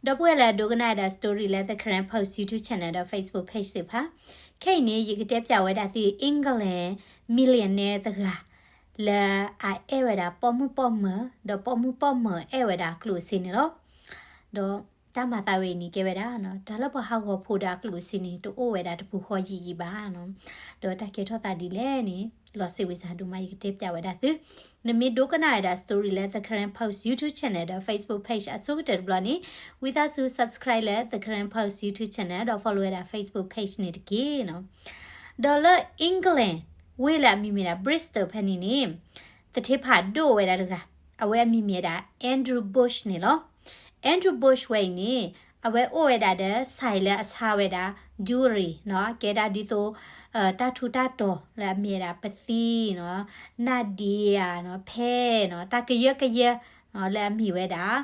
ဒီပုၢ်ဝဲၢ်လၢအဒိကနၣ်ဝဲဒၣ် story လၢ The Karen Post YouTube channel ဒီး Facebook page သ့ၣ်တဖၣ်, ခဲအံၤန့ၣ် ယကတဲပၠးဝဲဒၣ်သု England millionaire တဂၤ လၢအအဲၣ်ဝဲဒၣ်ပိာ်မုၣ်ပိာ်မၢၤ, ဒီးပိာ်မုၣ်ပိာ်မၢၤအဲၣ်ဝဲဒၣ်အကျိၣ်အစ့န့ၣ်လီၤ. ဒီးတၢ်မၤသးဝဲအံၤန့ၣ်ကဲဝဲဒၣ် တၢ်လၢပှၤဟးဂီၤဖိဒီးအကျိၣ်အစ့န့ၣ် တအိၣ်ဝဲဒၣ်တပူၤဃီယံာ်ယံာ်ဘၣ်. ဒီးတၢ်ကဲထီၣ်သးဒ်လဲၣ်န့ၣ် လီၤစံးဝံစးဒိၣ်မး ယကတဲပၠးဝဲဒၣ်သု. နမ့ၢ်ဒိကနၣ်ဝဲဒၣ် story လၢ The Karen Post YouTube channel ဒီး Facebook page အဆိကတၢၢ်တဘျီန့ၣ်, ဝံသးစူၤ subscribe လၢ The Karen Post YouTube channel ဒီး follow ဝဲဒၣ် Facebook page န့ၣ်တက့ၢ်နီၤ. ဒီးလၢ England ဝ့ၢ်လၢအမံၤမ့ၢ်ဒၣ် Bristol ဖဲန့ၣ်န့ၣ်, သထ့ဖးဒိၣ်ဝဲဒၣ်တဂၤ, အဝဲအမံၤမ့ၢ်ဒၣ် Andrew Bush န့ၣ်လီၤ. Andrew Bush ဝဲအံၤန့ၣ် အဝဲအိၣ်ဝဲဒၣ်ဒီး ဆိုင်လၢအဆါဝဲဒၣ် jewelry နီၤ, ကဲဒၣ်ဒ်သိး တၢ်ထူးတၢ်တီၤလၢအမ့ၢ်ဝဲဒၣ်ပသံနီၤ, နၣ်ဒ့ဧါနီၤ, ဖဲနီၤ, တၢ်ကယၢကယၢ လၢအမ့ၢ်ဝဲဒၣ်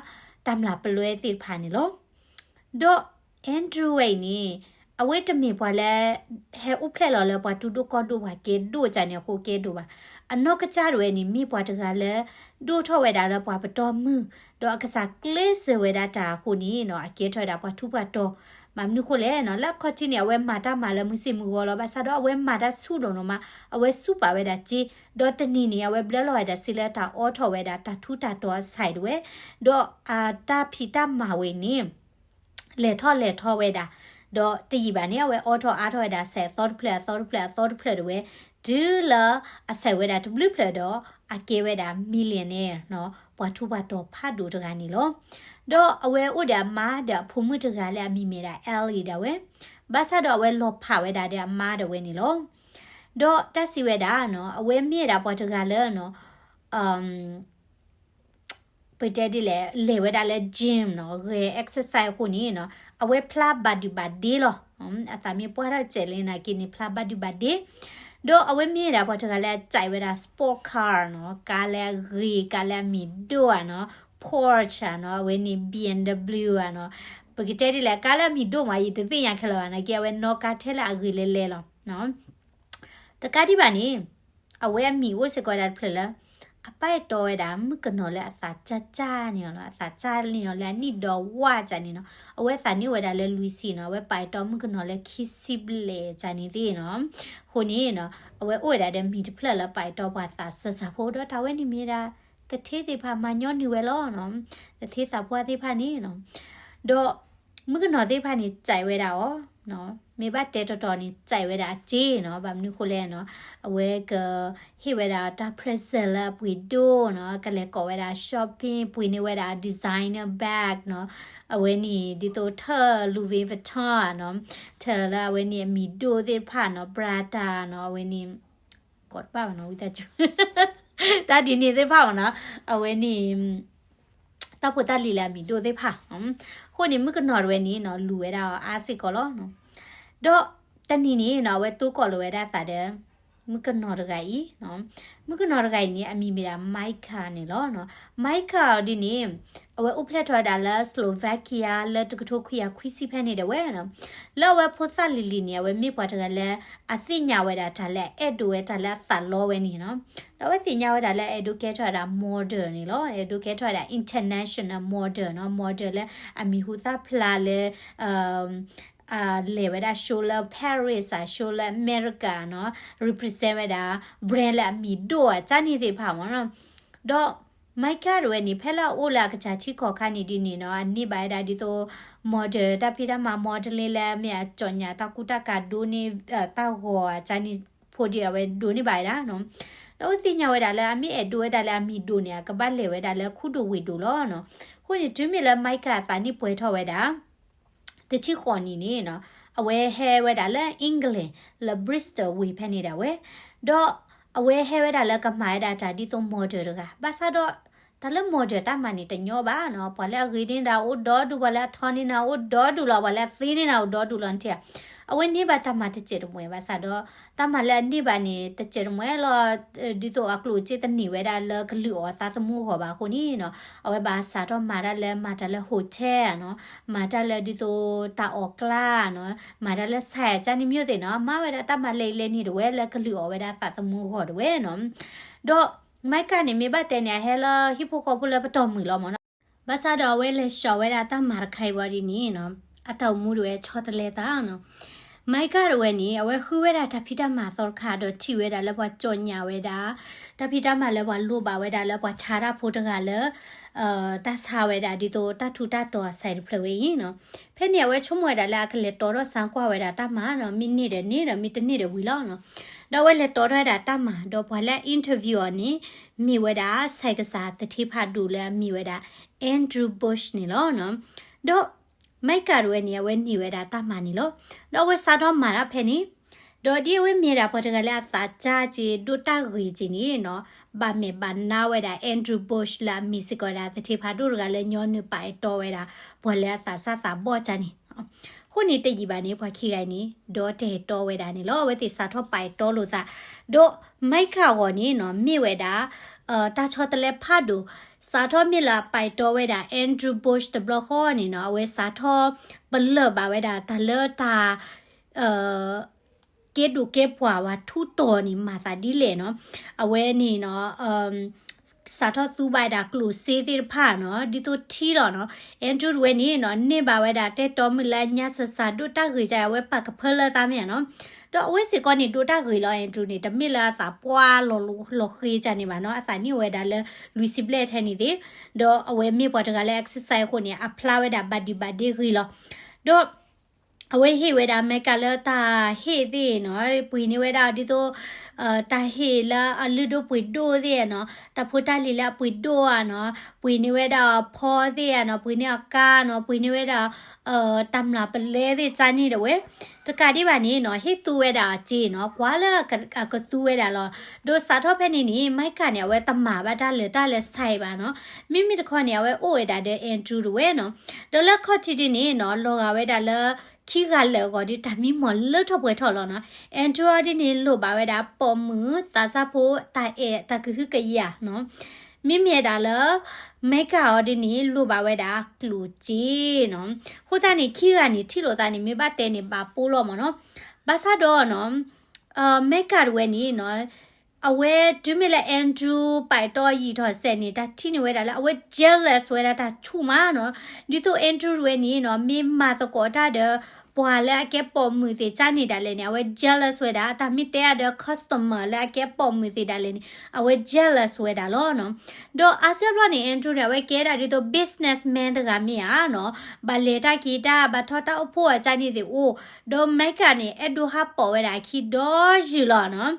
တၢ်မျၢ်ပလွဲသ့ၣ်တဖၣ်န့ၣ်လီၤ. ဒီး Andrew ဝဲအံၤန့ၣ် အဝဲတမ့ၢ်ပှၤလၢ ဟဲအိၣ်ဖျဲၣ်လီၤလၢပှၤတူၢ်ဒိၣ်ကီၢ်ဒိၣ် ပှၤကဲဒိၣ်ကန့ၣ်အဃိကဲဒိၣ်ဘၣ်. အနီၢ်ကစၢ်ဒၣ်ဝဲန့ၣ် မ့ၢ်ပှၤတဂၤလၢ ဒိၣ်ထီၣ်ဝဲဒၣ်လၢပှၤပတီၢ်မုၢ်, ဒီးအကစၢ်ကျဲးစၢးဝဲဒၣ်တၢ်အဃိန့ၣ်နီၤ, အကဲထီၣ်ဝဲဒၣ်ပှၤထူးပှၤတီၤ. ဘၣ်မနုၤဃိလဲၣ်နီၤ, လၢအခီၣ်ထံးန့ၣ် အဝဲမၤတၢ်မၤလၢမုာ်ဆ့ၣ်မုာ်ဂီၤလီၤ, ဘၣ်ဆၣ်ဒီးအဝဲမၤတၢ်ဆူၣ်ဒိၣ်နီၤမး, အဝဲဆူၣ်ပာ်ဝဲဒၣ်စ့, ဒီးတနံၤန့ၣ် အဝဲဘျၢလီၤဝဲဒၣ်စ့လၢတၢ်အိးထီၣ်ဝဲဒၣ်တၢ်ထူးတၢ်တီၤအ ဆိုင် ဒၣ်ဝဲ, ဒီးအတၢ်ဖံးတၢ်မၤဝဲန့ၣ် လဲၤထီၣ်လဲၤထီဝဲဒၣ်, ဒီးတယံာ်ဘၣ်န့ၣ် အဝဲအိးထီၣ်အါထီၣ်ဝဲဒၣ် ဆိုင် အသီတဖျၢၣ်အသီတဖျၢၣ်အသီတဖျၢၣ်ဒၣ်ဝဲ, တုၤလၢအ ဆိုင် ဝဲဒၣ်တဘျုးဖျၢၣ်ဒီး အကဲဝဲဒၣ် millionaire နီၤ, ပှၤထူးပှၤတီၤဖးဒိၣ်တဂၤန့ၣ်လီၤ. ဒီးအဝဲအိၣ်ဒီးအမါဒီးအဖိမုၣ်တဂၤလၢအမံၤမ့ၢ်ဒၣ် Ellie ဒၣ်ဝဲ, ဘၣ်ဆၣ်ဒီးအဝဲလီၤဖးဝဲဒၣ်ဒီးအမါဒၣ်ဝဲန့ၣ်လီၤ. ဒီးတၢ်စံးဝဲဒၣ်နီၤ, အဝဲမ့ၢ်ဝဲဒၣ်ပှၤတဂၤလၢနီၤ ပတဲဒ်လဲၣ်, လဲၤဝဲဒၣ်လၢ gym နီၤ, ဂဲၤ exercise အဃိန့ၣ်နီၤ, အဝဲဖျါဘၣ်ဒုၣ်ဘၣ်ဒ့လီၤ. အသးမ့ၢ်ပှၢ်ထီၣ်စဲးလၢနာ်က့န့ၣ် ဖျါဘၣ်ဒုၣ်ဘၣ်ဒ့, ဒီးအဝဲမ့ၢ်ဝဲဒၣ်ပှၤတဂၤလၢအစဲးဝဲဒၣ် sport car နီၤ, ကါလၢအဂ့ၤ, ကါလၢအမံၤဒိၣ်ဧါနီၤ, Porsche နီၤ, အဝဲန့ၣ် BMW ဧါနီၤ, ပကတဲဒ်လဲၣ်, ကါလၢအမံၤဒိၣ်မး ယတသ့ၣ်ညါခဲလၢာ်ဘၣ်, နာ်က့အဝဲနီၣ်ကါထဲလၢအဂ့ၤလဲၤလဲၤလီၤ. တကးဒံးဘၣ်န့ၣ် အဝဲအမံၤအိၣ်စ့ၢ်ကီးဝဲဒၣ်တဖျၢၣ်လၢ အပာ်အဲၣ်တီဝဲဒၣ် မုၣ်ကနီၤလၢအသးစၢ်စၢ်န့ၣ်လီၤ. အသးစၢ်န့ၣ်လၢအနံၣ်ဒီဝးစ့ၢ်န့ၣ်နီၤ. အဝဲသးန့ၢ်ဝဲဒၣ်လၢလွံၢ်ဆံနီၤ. အဝဲပာ်အဲၣ်တီမုၣ်ကနီၤလၢခံဆံဘျဲၣ်စ့ၢ်န့ၣ်သ့ၣ်နီၤ. အဃိန့ၣ်နီၤ, အဝဲအိၣ်ဝဲဒၣ်ဒီးမံၤတဖျၢၣ်လၢပာ်အဲၣ်တီပှၤသးစၢ်စၢ်ဖိ ဒီးတၢ်ဝဲန့ၣ်မ့ၢ်ဝဲဒၣ် သထ့သ့ၣ်တဖၣ်မၤညီနုၢ်ဝဲလီၤနီၤ. သထ့သးပှၢ်သ့ၣ်တဖၣ်န့ၣ်နီၤ. ဒီးမုၣ်ကနီၤသ့ၣ်တဖၣ်န့ၣ် စဲးဝဲဒၣ်အီၤ မ့ၢ်ဘၣ်တဲတီတီန့ၣ် စဲးဝဲဒၣ်အစ့နီၤ. ဘၣ်မနုၤဃိလဲၣ်နီၤ, အဝဲကဟ့ၣ်ဝဲဒၣ်တၢ် present လၢအပှ့ၤဒိၣ်နီၤ, ကလဲၤကိးဝဲဒၣ် shopping, ပှ့ၤန့ၢ်ဝဲဒၣ် designer bag နီၤ. အဝဲန့ၣ် ဒ်သိးထၢၣ် Louis Vuitton နီၤ, ထၢၣ်လၢအဝဲန့ၣ်အမံၤဒိၣ်သ့ၣ်တဖၣ်နီၤ, Prada နီၤ, အဝဲန့ၣ် ကိးတဘၣ်ဘၣ်နီၤ, ဝံသးစူၤ တၢ်ဒ်န့ၣ်သ့ၣ်တဖၣ်မ့ၢ်နီၤ, အဝဲန့ၣ် တၢ်ဖိတၢ်လံၤလၢအမံၤဒိၣ်သ့ၣ်တဖၣ်. အဃိန့ၣ် မုၣ်ကနီၤတဝဲန့ၣ်နီၤ လူၤဝဲဒၣ်အီၤအါစ့ၢ်ကီးလီၤ. ဒီးတနံၤန့ၣ်နီၤ အဝဲတိကိးလီၤဝဲဒၣ်အသးဒီး မုၣ်ကနီၤတဂၤအံၤ, မုၣ်ကနီၤတဂၤအံၤန့ၣ် အမံၤမ့ၢ်ဒၣ် Micah န့ၣ်လီၤ. Micah အီၤဒ်န့ၣ် အဝဲအိၣ်ဖျဲၣ်ထီၣ်ဝဲဒၣ်လၢ Slovakia လၢတကထိခွံကယၤခွံဆံဖဲန့ၣ်ဒၣ်ဝဲနီၤ. လၢအဝဲဖိသၣ်လံၤလံၤန့ၣ် အဝဲမ့ၢ်ပှၤတဂၤလၢ အသ့ၣ်ညါဝဲဒၣ်တၢ်လၢအအဲၣ်ဒိးဝဲ တၢ်လၢအသးလီဝဲန့ၣ်နီၤ. ဒီးအဝဲသ့ၣ်ညါဝဲဒၣ်လၢအအဲၣ်ဒိးကဲထီၣ်ဝဲဒၣ် model န့ၣ်လီၤ. အဲၣ်ဒိးကဲထီၣ်ဝဲဒၣ် international model နီၤ, model လၢအမံၤဟူသၣ်ဖျါလၢ လဲၤဝဲဒၣ် show လၢ Paris ဧါ, show လၢ America နီၤ, represent ဝဲဒၣ် brand လၢအမံၤဒိၣ်ဧါ ကန့ၣ်သ့ၣ်တဖၣ်မ့ၢ်နီၤ. ဒီး Micah တဝဲန့ၣ် ဖဲလၢအအိၣ်လၢအကစၢ်ထံကီၢ်ခါန့ၣ်ဒ်န့ၣ်နီၤ, အန့ၢ်ဘၣ်ဝဲဒၣ်ဒ်သိး model တၢ်ဖံးတၢ်မၤ modeling လၢအမ့ၢ်အကၠီၣ်ညါတၢ်ကူတၢ်ကၤဒိးန့ၢ် တၢ်ဂီၤဧါ ကန့ၣ်ဖိဒ်အဝဲဒိးန့ၢ်ဘၣ်ဝဲဒၣ်နီၤ. ဒီးအဝဲသ့ၣ်ညါဝဲဒၣ်လၢ အမ့ၢ်အဲၣ်ဒိးဝဲဒၣ်လၢအမံၤဒိၣ်န့ၣ် အကဘၣ်လဲၤဝဲဒၣ်လၢခူဒိၣ်ဝ့ၢ်ဒိၣ်လီၤနီၤ. အဃိန့ၣ် တုၤမ့ၢ်လၢ Micah အသးန့ၣ်ပှဲၤထီၣ်ဝဲဒၣ် တဆံဃိးနံၣ်န့ၣ်နီၤ, အဝဲဟဲဝဲဒၣ်လၢ England လၢ Bristol ဝ့ၢ်ဖဲန့ၣ်ဒၣ်ဝဲ, ဒီးအဝဲဟဲဝဲဒၣ်လၢကမၤဝဲဒၣ်တၢ်ဒ်သိး model တဂၤ, ဘၣ်ဆၣ်ဒီး တၢ်လၢ model တၢ်မၤန့ၣ်တညီဘၣ်နီၤ, ပှၤလၢအဂ့ၤန့ၢ်ဒၣ်အိၣ်ဒီဒူၣ်, ပှၤလၢအထီန့ၢ်နၤအိၣ်ဒီဒူၣ်လီၤ, ပှၤလၢအသ့န့ၢ်နၤအိၣ်ဒီဒူၣ်လီၤန့ၣ်ဧါ. အဝဲန့ၢ်ဘၣ်တၢ်မၤတစဲးတမှဲၤဘၣ်ဆၣ်ဒီး တၢ်မၤလၢအန့ၢ်ဘၣ်န့ၣ် တစဲးတမှဲၤလီၤ, ဒ်သိးအကျိၣ်အစ့တန့ၢ်ဝဲဒၣ်လၢကလုၢ်အီၤသးသမူအဂီၢ်ဘၣ်အဃိန့ၣ်နီၤ, အဝဲဘၣ်စးထီၣ်မၤတၢ်လၢ မၤတၢ်လၢ hotel နီၤ, မၤတၢ်လၢဒ်သိးတၢ်အီၣ်ကျါနီၤ, မၤတၢ်လၢ ဆိုင် ကန့ၣ်မ့ၢ်သ့ၣ်နီၤ, မၤဝဲဒၣ်တၢ်မၤလဲၢ်လဲၢ်န့ၣ်တဝဲလၢကလုၢ်အီၤဝဲဒၣ်သးသမူအဂီၢ်တဝဲနီၤ. ဒီး Micah န့ၣ် မ့ၢ်ဘၣ်တဲန့ၣ် အဟဲလၢဟံၣ်ဖိဃီဖိလၢပတီၢ်မုၢ်လီၤမ့ၢ်နီၤ. ဘၣ်ဆၣ်ဒီးအဝဲလဲၤစိာ်ဝဲဒၣ်တၢ်မၤတခါအံၤဝံၤဒ်န့ၣ်နီၤ, အတၢ်အိၣ်မူတဝဲဆီတလဲသးနီၤ. မၤကၢ်တဝဲန့ၣ် အဝဲဃုဝဲဒၣ်တၢ်ဖံးတၢ်မၤသီတခါ ဒီးထံၣ်ဝဲဒၣ်လၢပှၤကၠီညၣ်ဝဲဒၣ် တၢ်ဖံးတၢ်မၤလၢပှၤလိၣ်ဘၣ်ဝဲဒၣ်လၢပှၤဆါတၢ်ဖိတဂၤလၢ တၢ်ဆါဝဲဒၣ်ဒ်သိးတၢ်ထူးတၢ်တီၤအစဲးတဖျၢၣ်ဝဲအံၤနီၤ. ဖဲန့ၣ်အဝဲဆိကမိၣ်ဝဲဒၣ်လၢအကလဲၤတီထီၣ်စါကွၢ်ဝဲဒၣ်တၢ်မၤနီၤ, မ့ၢ်န့ၢ်ဒီးန့ၢ်ဒီးမ့ၢ်တန့ၢ်ဒီးဝံၤလီၤနီၤ. ဒီးအဝဲလဲၤတီထီၣ်ဝဲဒၣ်တၢ်မၤ ဒီးပှၤလၢအ interview အီၤန့ၣ် မ့ၢ်ဝဲဒၣ်ဆဲးကစၢ်သထ့ဖးဒိၣ်လၢအမ့ၢ်ဝဲဒၣ် Andrew Bush န့ၣ်လီၤနီၤ. ဒီး မၤကၢ်တဝဲန့ၣ် အဝဲန့ၢ်ဝဲဒၣ်တၢ်မၤန့ၣ်လီၤ. ဒီးအဝဲစးထီၣ်မၤတၢ်ဖဲန့ၣ် ဒီးဒ်အဝဲမ့ၢ်ဒၣ်ပှၤတဂၤလၢအသးစၢ်က့ၤ ဒိၣ်တၢ်ဂ့ၤက့ၤန့ၣ်နီၤ, ဘၣ်မဲာ်ဘၣ်နါဝဲဒၣ် Andrew Bush လၢအမ့ၢ်စ့ၢ်ကီးဝဲဒၣ်သထ့ဖးဒိၣ်တဂၤလၢညီနုၢ်ပာ်အဲၣ်တီဝဲဒၣ် ပှၤလၢအသးစၢ်သးဘီၣ်ကန့ၣ် အဃိန့ၣ်တယံာ်ဘၣ်န့ၣ် ပှၤခံဂၤအံၤန့ၣ် ဒီးတအဲၣ်တီဝဲဒၣ်န့ၣ်လီၤ. အဝဲသ့ၣ်စးထီၣ်ပာ်အဲၣ်တီလိာ်သး, ဒီးမၤကၢ်အဂီၢ်န့ၣ်နီၤ မ့ၢ်ဝဲဒၣ် တၢ်ဆီတလဲဖးဒိၣ်, စးထီၣ်မ့ၢ်လၢအပာ်အဲၣ်တီဝဲဒၣ် Andrew Bush တဘျီဃီန့ၣ်နီၤ, အဝဲစးထီၣ်ပလၢၢ်ဘၣ်ဝဲဒၣ်တၢ်လၢတၢ် ကဲဒိၣ်ကဲပှၢ်ဝဲထူးတီၤန့ၣ် မၤသးဒ်လဲၣ်နီၤ. အဝဲန့ၣ်နီၤ စးထီၣ်သူဘၣ်ဝဲဒၣ်ကျိၣ်စ့သ့ၣ်တဖၣ်နီၤ, ဒ်သိးထံလီၤနီၤ. Andrew တဝဲန့ၣ်နီၤ န့ၢ်ဘၣ်ဝဲဒၣ်တဲတီမုၢ်လၢညါစၢ်စၢ် ဒိၣ်တၢ်ဂ့ၤကါ အဝဲပာ်ကဖၢလၢသးမ့ၢ်ဧါနီၤ. ဒီးအဝဲစ့ၢ်ကီးန့ၣ် ဒိၣ်တၢ်ဂ့ၤလီၤ Andrew န့ၣ်, တမ့ၢ်လၢအသးပှၢ်လီၤဃ့ကန့ၣ်ဘၣ်နီၤ, အသးန့ၢ်ဝဲဒၣ်လၢလွံၢ်ဆံဘျဲၣ်ထဲန့ၣ်သ့ၣ်, ဒီးအဝဲမ့ၢ်ပှၤတဂၤလၢ exercise အဃိန့ၣ် အဖျါဝဲဒၣ်ဘၣ်ဒံးဘၣ်ဒ့ဂ့ၤလီၤ. ဒီး အဝဲဟ့ၣ်ဝဲဒၣ်မၤကၢ်လၢတၢ်ဟ့ၣ်သ့ၣ်နီၤ, ပှ့ၤန့ၢ်ဝဲဒၣ်ဒ်သိး တၢ်ဟ့ၣ်လၢအလုၢ်ဒိၣ်ပှ့ၤဒိၣ်သ့ၣ်နီၤ, တၢ်ဖိတၢ်လံၤလၢအပှ့ၤဒိၣ်ဧါနီၤ, ပှ့ၤန့ၢ်ဝဲဒၣ်ဖီသ့ၣ်ဧါနီၤ, ပှ့ၤန့ၢ်အကါနီၤ, ပှ့ၤန့ၢ်ဝဲဒၣ် တၢ်မျၢ်ပလဲသ့ၣ်ကန့ၣ်တဝဲ, တကးဒံးဘၣ်န့ၣ်နီၤ ဟ့ၣ်သူဝဲဒၣ်အီၤစ့နီၤ, ကွၢ်လၢအကသူဝဲဒၣ်လီၤ. ဒီးစးထီၣ်ဖဲန့ၣ်န့ၣ် မၤကၢ်န့ၣ် အဝဲတမၤဘၣ်တၢ်လၢာ်တၢ်လၢာ်ဆဲးဘၣ်နီၤ, မ့မ့ၢ်တခီန့ၣ် အဝဲအိၣ်ဝဲဒၣ်ဒီး Andrew တဝဲနီၤ. ဒီးလၢခီၣ်ထံးဒ်န့ၣ်နီၤ လီၤဂာ်ဝဲဒၣ်လၢ ခံဂၤလၢာ်အဂီၢ်ဒီး တၢ်မံမီၢ်လၢထီၣ်ပှဲၤထီၣ်လီၤနီၤ. Andrew အီၤဒ်န့ၣ် လိၣ်ဘၣ်ဝဲဒၣ်ပိာ်မုၣ် သးစၢ်ဖိ တၢ်အဲၣ်တၢ်ကဟုကယာ်နီၤ, မ့မ့ၢ်ဝဲဒၣ်လၢ မၤကၢ်အီၤဒ်န့ၣ် လိၣ်ဘၣ်ဝဲဒၣ်ကျိၣ်စ့နီၤ. အဃိသတးန့ၣ် ခံဂၤန့ၣ် ထံၣ်လိာ်သးန့ၣ် မ့ၢ်ဘၣ်တဲန့ၣ် ဘၣ်ပိလီၤမ့ၢ်နီၤ. ဘၣ်ဆၣ်ဒီးနီၤ မၤကၢ်တဝဲန့ၣ်နီၤ အဝဲတုၤမ့ၢ်လၢ Andrew ပာ်အဲၣ်တီယံာ်ထီၣ်စဲးန့ၣ် တၢ်ထံၣ်န့ၢ်ဝဲဒၣ်လၢအဝဲ jealous ဝဲဒၣ်တၢ်ဆူၣ်မးနီၤ. ဒ်သိး Andrew တဝဲန့ၣ်နီၤ မ့ၢ်မၤသကိးတၢ်ဒီး ပှၤလၢအကဲပိာ်မုၣ်သ့ၣ်ကန့ၣ်ဒၣ်လဲာ်န့ၣ် အဝဲ jealous ဝဲဒၣ်, တၢ်မ့ၢ်တဲအါဒီး customer လၢအကဲပိာ်မုၣ်သ့ၣ်ဒၣ်လဲာ်န့ၣ် အဝဲ jealous ဝဲဒၣ်လီၤနီၤ. ဒီးအါစုအါဘျီန့ၣ် Andrew န့ၣ် အဝဲကဲဒၣ်ဒ်သိး businessman တဂၤမ့ၢ်ဧါနီၤ, ဘၣ်လဲၤတၢ်က့ၤတၢ် ဘၣ်ထီၣ်တၢ်အိၣ်ဖှိၣ်အကန့ၣ်သ့ၣ်အိၣ်, ဒီးမၤကၢ်န့ၣ် အဲၣ်ဒိးဟးပိာ်ဝဲဒၣ်အခံဒီးယုၢ်လီၤနီၤ,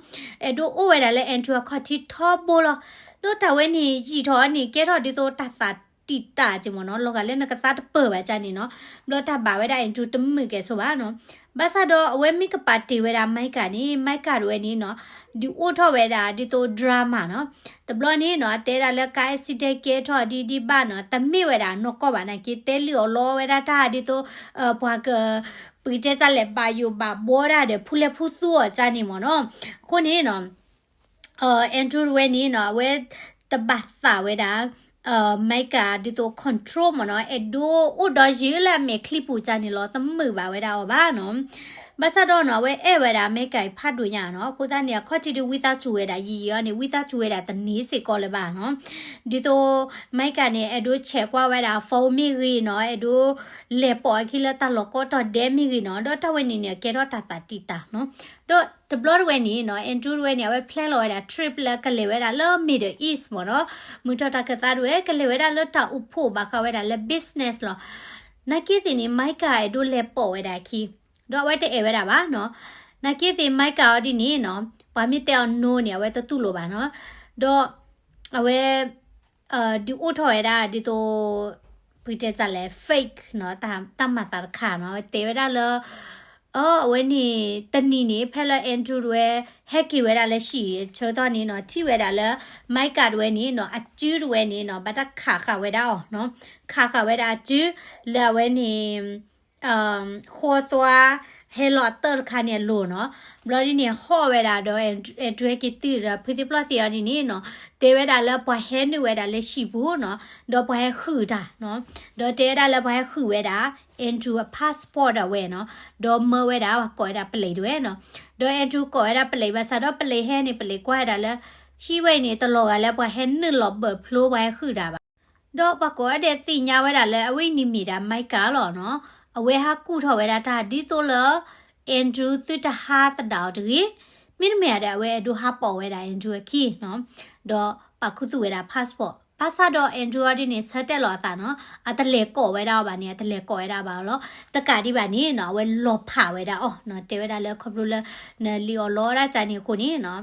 အဲၣ်ဒိးအိၣ်ဝဲဒၣ်လၢ Andrew အခီၣ်ထံးထီဘိလီၤ. ဒီးတၢ်ဝဲန့ၣ် ယံာ်ထီၣ်န့ၣ် ကဲထီၣ်ဒ်သိးတၢ်သးတံာ်တာ်က့ၤမ့ၢ်နီၤ, လီၤဂာ်လၢနကသါတပၢၢ်ဘၣ်ကန့ၣ်နီၤ. ဘျီတၢ်ဘၣ်ဝဲဒၣ် Andrew တမုာ်ကဲဆိဘၣ်နီၤ. ဘၣ်ဆၣ်ဒီးအဝဲမ့ၢ်ကပာ်တ့ၢ်ဝဲဒၣ်မၤကၢ်န့ၣ် မၤကၢ်တဝဲန့ၣ်နီၤ ဒုးအိၣ်ထီၣ်ဝဲဒၣ်ဒ်သိး drama နီၤ. တဘျီန့ၣ်နီၤ အတဲဒၣ်လၢ car accident ကဲထီၣ်ဒ်ဒ်ဘၣ်နီၤ, တမ့ၢ်ဝဲဒၣ်နီၢ်ကီၢ်ဘၣ်နာ်က့ တဲလုၢ်အီၣ်လီဝဲဒၣ်တၢ်ဒ်သိး ပှၤက ပကတဲတၢ်လဲၣ် ဘၣ်ယိၣ်ဘၣ်ဘှီဒၣ်ဒီး ဖူလဲၢ်ဖူသူအီၤကန့ၣ်မ့ၢ်နီၤ. အဃိန့ၣ်နီၤ Andrew တဝဲန့ၣ်နီၤ အဝဲတဘၣ်သးဝဲဒၣ် မၤကၢ်ဒ်သိး control မ့ၢ်နီၤ, အဲၣ်ဒိးအိၣ်ဒီးယုၢ်လၢအမဲာ်ချံပူၤကန့ၣ်လီၤ, တမုာ်ဘၣ်ဝဲဒၣ်အီၤဘၣ်နီၤ. ဘၣ်ဆၣ်ဒီးနီၤ အဝဲအဲၣ်ဝဲဒၣ်မၤကၢ်အံၤဖးဒိၣ်ညါနီၤ, အဃိသတးန့ၣ် အခီၣ်ထံးဒုးဝံသးစူၤဝဲဒၣ်ယံာ်ယံာ်အီၤန့ၣ် ဝံသးစူၤဝဲဒၣ်တန့ၢ်စ့ၢ်ကီးလၢၤဘၣ်နီၤ. ဒ်သိး မၤကၢ်န့ၣ် အဲၣ်ဒိးဆဲးကွၢ်ဝဲဒၣ် phone မ့ၢ်ဂ့ၤနီၤ, အဲၣ်ဒိးလဲၤပိာ်အခံလၢတၢ်လီၢ်ကိးတီၤဒဲးမ့ၢ်ဂ့ၤနီၤ, ဒီးတၢ်ဝဲန့ၣ်န့ၣ် ကဲထီၣ်တၢ်သးတံာ်တာ်နီၤ. ဒီးတဘျီတဝဲန့ၣ်နီၤ Andrew တဝဲန့ၣ် အဝဲ plan လီၤဝဲဒၣ် trip လၢကလဲၤဝဲဒၣ်လၢ Middle East မ့ၢ်နီၤ, မုၢ်ထီၣ်တၢ်ခၢၣ်သးတဝဲ ကလဲၤဝဲဒၣ်လၢတၢ်အိၣ်ဖှိၣ်ဘၣ်ဃးဝဲဒၣ်လၢ business လီၤ. နာ်က့သ့ၣ်န့ၣ် မၤကၢ်အဲၣ်ဒိးလဲၤပိာ်ဝဲဒၣ်အခံ, ဒီးအဝဲတအဲၣ်ဝဲဒၣ်ဘၣ်နီၤ. နာ်က့သ့ၣ်မၤကၢ်အီၤဒ်န့ၣ်နီၤ ပှၤမ့ၢ်တဲအီၤ no န့ၣ် အဝဲတတူၢ်လိာ်ဘၣ်နီၤ. ဒီး အဝဲ ဒုးအိၣ်ထီၣ်ဝဲဒၣ်ဒ်သိး ပကတဲတၢ်လဲၣ် fake နီၤ, တၢ်မၤသးတခါနီၤ, တဲဝဲဒၣ်လၢ အဝဲန့ၣ် တနံၤန့ၣ် ဖဲလၢ Andrew တဝဲ ဟဲက့ၤဝဲဒၣ်လၢဟံၣ်ဆၢကတီၢ်န့ၣ်နီၤ, ထံၣ်ဝဲဒၣ်လၢ မၤကၢ်တဝဲန့ၣ်နီၤ အစုတဝဲန့ၣ်နီၤ ဘၣ်တၢ်ခးဃာ်ဝဲဒၣ်အီၤနီၤ, ခးဃာ်ဝဲဒၣ်အစု လၢအဝဲန့ၣ် ဃီသွါ ဟဲလီၤအတၢၢ်တခါန့ၣ်အလိၤနီၤ. ဘျီဒ်န့ၣ် ဟီၣ်ဝဲဒၣ်ဒီး Andrew ဟဲက့ၤတုၤဒီး ဖုသ့ၣ်ပျီၢ်သ့ၣ်အီၤဒ်န့ၣ်နီၤ, တဲဝဲဒၣ်လၢပှၤဟဲနုာ်ဝဲဒၣ်လၢဟံၣ်ပူၤနီၤ, ဒီးပှၤဟဲဃုာ်တၢ်နီၤ, ဒီးတဲဝဲဒၣ်လၢပှၤဟဲဃုာ်ဝဲဒၣ် Andrew အ passport ဒၣ်ဝဲနီၤ, ဒီးမၢဝဲဒၣ် ပှၤကိးဝဲဒၣ်ပလံးတဝဲနီၤ, ဒီး Andrew ကိးဝဲဒၣ်ပလံးဘၣ်ဆၣ်ဒီး ပလံးဟဲန့ၣ် ပလံးကွၢ်ဝဲဒၣ်လၢ ဟံၣ်ဝဲအံၤန့ၣ် တလီၤဂာ်လၢပှၤဟဲနုာ်လီၤဘၢၣ်ဖျိပှၤဟဲဃုာ်တၢ်ဘၣ်. ဒီးပှၤကိးဂၤဒဲးသ့ၣ်ညါဝဲဒၣ်လၢအဝဲအံၤန့ၣ်မ့ၢ်ဒၣ် Micah လီၤနီၤ. အဝဲဟးကူၣ်ထီၣ်ဝဲဒၣ်တၢ်ဒ်သိးလၢ Andrew သုတဟးသဒၣ်အီၤတဂ့ၤ, မ့တမ့ၢ်ဒီး အဝဲအဲၣ်ဒိးဟးပိာ်ဝဲဒၣ် Andrew အခံနီၤ, ဒီးပာ်ခူသူၣ်ဝဲဒၣ် passport. ဘၣ်ဆၣ်ဒီး Andrew အီၤဒ်န့ၣ် ဆၢတဲာ်လီၤအသးနီၤ, အတလဲၤကိးဝဲဒၣ်အီၤဘၣ်န့ၣ် အတလဲၤကိးဝဲဒၣ်ဘၣ်အီၤလီၤ. တကးဒံးဘၣ်န့ၣ်နီၤ, အဝဲလီၤဖးဝဲဒၣ်အီၤနီၤ, တဲဝဲဒၣ်လၢခီဖျိလၢ နလံၣ်အီၣ်လီအီၣ်ဒၣ်ကန့ၣ်အဃိန့ၣ်နီၤ,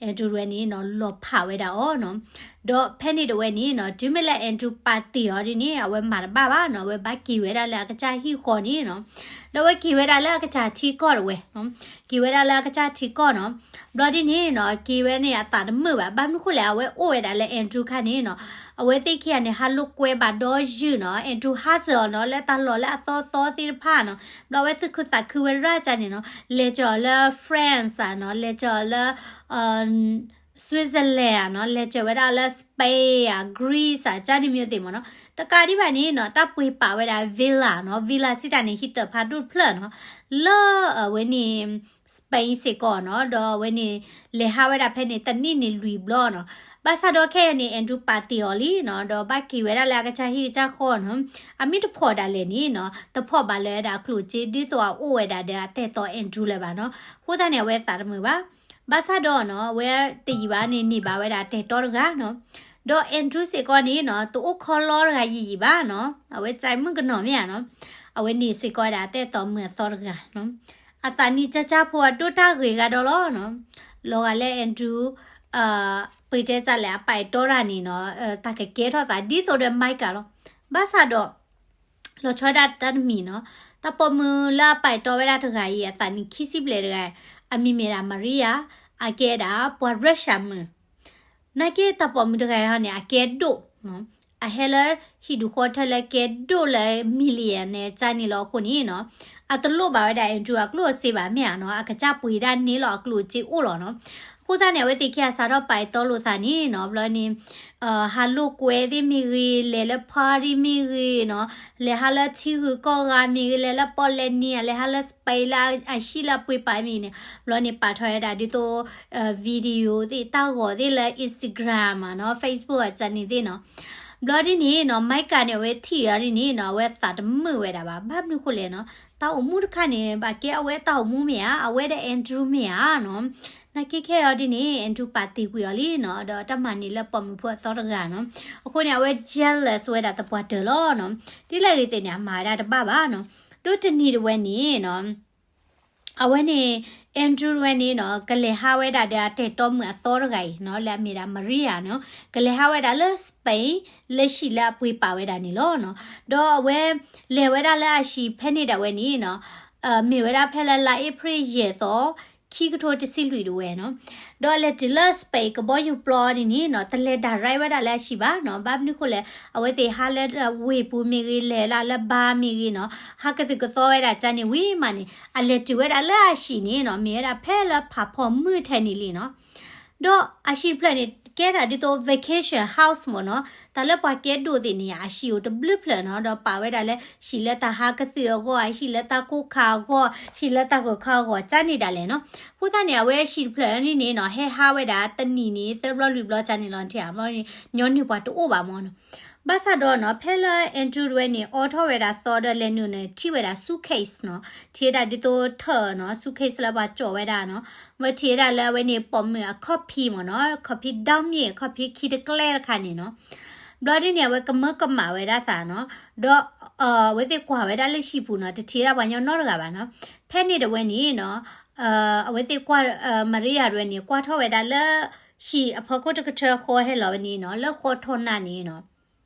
Andrew ဝဲန့ၣ်နီၤ လီၤဖးဝဲဒၣ်အီၤနီၤ. ဒီးဖဲန့ၣ်တဝဲန့ၣ်နီၤ, တုၤမ့ၢ်လၢ Andrew ပာ်တ့ၢ်အီၤဒ်န့ၣ် အဝဲမၤတဘၣ်ဘၣ်နီၤ, အဝဲဘၣ်က့ၤဝဲဒၣ်လၢအကစၢ်ဟံၣ်ဃီန့ၣ်နီၤ, ဒီးအဝဲက့ၤဝဲဒၣ်လၢအကစၢ်ထံကီၢ်တဝဲနီၤ, က့ၤဝဲဒၣ်လၢအကစၢ်ထံကီၢ်နီၤ. ဘျီဒ်န့ၣ်နီၤ, က့ၤဝဲန့ၣ်အသးတမုာ်ဘၣ်, ဘၣ်မနုၤဃိလဲၣ်, အဝဲအိၣ်ဝဲဒၣ်လၢ Andrew ခါန့ၣ်နီၤ, အဝဲသ့ၣ်ခံဂၤန့ၣ် ဟးလိာ်ကွဲဘၣ်ဒီယုၢ်နီၤ, Andrew ဟးစၢၤအီၤနီၤ, လၢတၢ်လီၢ်လၢအသီသီသ့ၣ်တဖၣ်နီၤ, ဘျီအဝဲသူၣ်ခုသးခုဝဲဒၣ်ကန့ၣ်နီၤ, လဲၤစၢၤအီၤလၢ France နီၤ, လဲၤစၢၤအီၤလၢ Switzerland နီၤ, လဲၤစၢၤဝဲဒၣ်လၢ Spain ဧါ, Greece ဧါ, ကန့ၣ်မ့ၢ်သ့ၣ်မ့ၢ်နီၤ, တကးဒံးဘၣ်န့ၣ်နီၤ, တၢ်ပှ့ၤပာ်ဝဲဒၣ် villa နီၤ, villa စံးတၢ်န့ၣ် ဟံၣ်တၢၣ်ဖးဒိၣ်တဖျၢၣ်နီၤ, လၢအဝဲန့ၣ် Spain စ့ၢ်ကီးနီၤ, ဒီးအဝဲန့ၣ် လဲၤဟးဝဲဒၣ်ဖဲန့ၣ် တနံၣ်န့ၣ်လွံၢ်ဘျီနီၤ. ဘၣ်ဆၣ်ဒီးခဲအံၤန့ၣ် Andrew ပာ်တ့ၢ်အီၤလံနီၤ, ဒီးဘၣ်က့ၤဝဲဒၣ်လၢအကစၢ်ဟံၣ်ကစၢ်ဃီနီၤ, အမ့ၢ်တဖီၣ်ဒၣ်လဲာ်န့ၣ်နီၤ, တဖီၣ်ဘၣ်လၢဝဲဒၣ်အကျိၣ်စ့ ဒ်သိးအအိၣ်ဝဲဒၣ်ဒီးအတၢ်အဲၣ်တီ Andrew လၢၤဘၣ်နီၤ, အဃိသတးန့ၣ် အဝဲသးတမုာ်ဘၣ်. ဘၣ်ဆၣ်ဒီးနီၤ, အဝဲတယံာ်ဘၣ်န့ၣ် န့ၢ်ဘၣ်ဝဲဒၣ်တၢ်အဲၣ်တီတဂၤနီၤ, ဒီး Andrew စ့ၢ်ကီးန့ၣ်နီၤ, တအိၣ်ခီလီတဂၤယံာ်ယံာ်ဘၣ်နီၤ, အဝဲစံးမုၣ်ကနီၤမ့ၢ်ဧါနီၤ, အဝဲန့ၣ်စ့ၢ်ကီးဝဲဒၣ်တၢ်အဲၣ်တီမုာ်အသီတဂၤနီၤ, အသးနံၣ်ကၠၢကၠၢဖိအဒိၣ်တၢ်ဂ့ၤဂၤဒီးလီၤနီၤ, လီၤဂာ်လၢ Andrew ပတဲတၢ်လဲၣ် အပာ်အဲၣ်တီတၢ်န့ၣ်နီၤ, တၢ်ကကဲထီၣ်သးဒ်သိးဒီး Micah လီၤ. ဘၣ်ဆၣ်ဒီး လီၤဆီဒၣ်တၢ်တမံၤနီၤ, တၢ်ပိာ်မုၣ်လၢအပာ်အဲၣ်တီဝဲဒၣ်တဂၤအံၤ အသးနံၣ်ခံဆံဘျဲၣ်တဂၤ, အမံၤမ့ၢ်ဒၣ် Maria, အကဲဒၣ်ပှၤ Russia မုၣ် နာ်က့တၢ်ပိာ်မုၣ်တဂၤအံၤန့ၣ် အကဲဒိၣ်နီၤ, အဟဲလၢဟံၣ်ဒူၣ်ဃီထၢလၢကဲဒိၣ်လၢ millionaire န့ၣ် ကန့ၣ်လီၤအဃိန့ၣ်နီၤ, အတလိၣ်ဘၣ်ဝဲဒၣ် Andrew အကျိၣ်အစ့ဘၣ်မ့ၢ်ဧါနီၤ, အကစၢ်ပှ့ၤဒၣ်န့ၢ်လီၤအကျိၣ်အစ့အိၣ်လီၤနီၤ. အဃိသတးန့ၣ် အဝဲသ့ၣ်ခံဂၤစးထီၣ်ပာ်အဲၣ်တီလိာ်သးန့ၣ်နီၤ, ဘျီန့ၣ် ဟးလိာ်ကွဲသ့ၣ်မ့ၢ်ဂ့ၤ, လဲၤလၢ party မ့ၢ်ဂ့ၤနီၤ, လဲၤဟးလၢထံဂုၤကီၢ်ဂၤမ့ၢ်ဂ့ၤ, လဲၤလၢပီၣ်လဲၣ်နံၤဧါ, လဲၤဟးလၢ Spain လၢအဟံၣ်လၢအပှ့ၤပာ်မ့ၢ်ဂ့ၤန့ၣ်, ဘျီန့ၣ်ပာ်ထီၣ်ဝဲဒၣ်ဒ်သိး video သ့ၣ်တၢ်ဂီၤသ့ၣ်လၢ Instagram နီၤ, Facebook အစးန့ၣ်သ့ၣ်နီၤ. ဘျီဒ်န့ၣ်နီၤ, Micah န့ၣ် အဝဲထံၣ်အီၤဒ်န့ၣ်နီၤ, အဝဲသးတမုာ်ဝဲဒၣ်ဘၣ်. ဘၣ်မနုၤဃိလဲၣ်နီၤ, တၢ်အိၣ်မူတခါန့ၣ် ဘၣ်ကဲအဝဲတၢ်အိၣ်မူမ့ၢ်ဧါ, အဝဲဒီး Andrew မ့ၢ်ဧါနီၤ. နာ်က့ခဲအံၤဒ်န့ၣ် Andrew ပာ်တ့ၢ်ကွံာ်အီၤလံနီၤ, ဒီးတၢ်မၤန့ၢ်လၢပိာ်မုၣ်ဖိအသီတဂၤနီၤ. အဃိန့ၣ် အဝဲ jealous ဝဲဒၣ်သပှၢ်တၢၢ်လီၤနီၤ. ဒ်လဲၣ်ဂ့ၤသ့ၣ်န့ၣ် အမၤဝဲဒၣ်တဘၣ်ဘၣ်နီၤ. ဒိၣ်တနံၤတဝဲန့ၣ်နီၤ အဝဲန့ၣ် Andrew ဝဲန့ၣ်နီၤ ကလဲၤဟးဝဲဒၣ်ဒီးအတၢ်အဲၣ်တီမုၣ်အသီတဂၤအံၤနီၤ, လၢအမ့ၢ်ဒၣ် Maria နီၤ, ကလဲၤဟးဝဲဒၣ်လၢ Spain လၢဟံၣ်လၢအပှ့ၤပာ်ဝဲဒၣ်န့ၣ်လီၤနီၤ. ဒီးအဝဲလဲၤဝဲဒၣ်လၢအဟံၣ်ဖဲန့ၣ်ဒၣ်ဝဲန့ၣ်နီၤ, မ့ၢ်ဝဲဒၣ်ဖဲလၢလါအ့ဖြ့ၣ်ယဲၢ်သီ ခံကထိတဆံလွံၢ်တဝဲနီၤ. ဒီးအလဲၤတုၤလၢ Spain ကဘီယူၤပျီဒ်န့ၣ်နီၤ, တလဲၤ direct ဝဲဒၣ်လၢအဟံၣ်ဘၣ်နီၤ. ဘၣ်မနုၤဃိလဲၣ်, အဝဲသ့ၣ်ဟးလၢဝ့ၢ်ပူၤမ့ၢ်ဂ့ၤ, လဲၤလၢလၢ bar မ့ၢ်ဂ့ၤနီၤ, ဟးကသုၣ်ကသီဝဲဒၣ်ကန့ၣ်ဝံၤမးန့ၣ်, အလဲၤတုၤဝဲဒၣ်လၢအဟံၣ်န့ၣ်နီၤ, မ့ၢ်ဝဲဒၣ်ဖဲလၢဖးဖီမုၢ်ထဲန့ၣ်လံနီၤ. ဒီးအဟံၣ်ဖျၢၣ်န့ၣ် ကဲဒၣ်ဒ်သိး vacation house မ့ၢ်နီၤ. တၢ်လၢပှၤကဲဒိၣ်သ့ၣ်န့ၣ် အဟံၣ်အိၣ်တဘျုးဖျၢၣ်နီၤ, ဒီးပာ်ဝဲဒၣ်လၢ ဟံၣ်လၢတၢ်ဟးကသုၣ်အဂီၢ်, ဟံၣ်လၢတၢ်ကိၢ်ခါအဂီၢ်, ဟံၣ်လၢတၢ်ဂီၤခါအဂီၢ် ကန့ၣ်ဒၣ်လဲာ်နီၤ. အဃိသတးန့ၣ် အဝဲဟံၣ်တဖျၢၣ်န့ၣ်နီၤ, ဟဲဟးဝဲဒၣ်တနံၣ်န့ၣ် သၢဘျီလွံၢ်ဘျီကန့ၣ်လီၤ. ထံၣ်ဧါ, မ့ၢ်န့ၣ် ညီနုၢ်ပှၤတအိၣ်ဘၣ်မ့ၢ်နီၤ. ဘၣ်ဆၣ်ဒီးနီၤ, ဖဲလၢ Andrew တဝဲန့ၣ် အိးထီၣ်ဝဲဒၣ်သီဒီးလဲၤနုာ်န့ၣ် ထံၣ်ဝဲဒၣ် suitcase နီၤ, ထံၣ်ဝဲဒၣ်ဒ်သိးထၢၣ်နီၤ, suitcase လၢပှၤကၠီၣ်ဝဲဒၣ်နီၤ. ဝဲထံၣ်ဝဲဒၣ်လၢအဝဲန့ၣ် ပိာ်မုၣ်အခီၣ်ဖံးမ့ၢ်နီၤ, ခီၣ်ဖံးဒီမ့ၣ်, ခီၣ်ဖံးခံတကျဲတခါန့ၣ်နီၤ. ဘျီဒ်န့ၣ် အဝဲကမၢကမၣ်ဝဲဒၣ်သးနီၤ, ဒီး အဝဲသ့ၣ်ကွၢ်ဝဲဒၣ်လၢဟံၣ်ပူၤနီၤ, တထံၣ်ဝဲဒၣ်ပှၤညီနီတဂၤဘၣ်နီၤ. ဖဲန့ၣ်တဝဲန့ၣ်နီၤ, အဝဲသ့ၣ်ကွၢ် Maria တဝဲန့ၣ် ကွၢ်ထီၣ်ဝဲဒၣ်လၢ ဟံၣ်အဖီခိၣ်တကထၢဃီဟဲလီၤဝဲန့ၣ်နီၤ, လၢဃီထီၣ်နၢ်န့ၣ်နီၤ,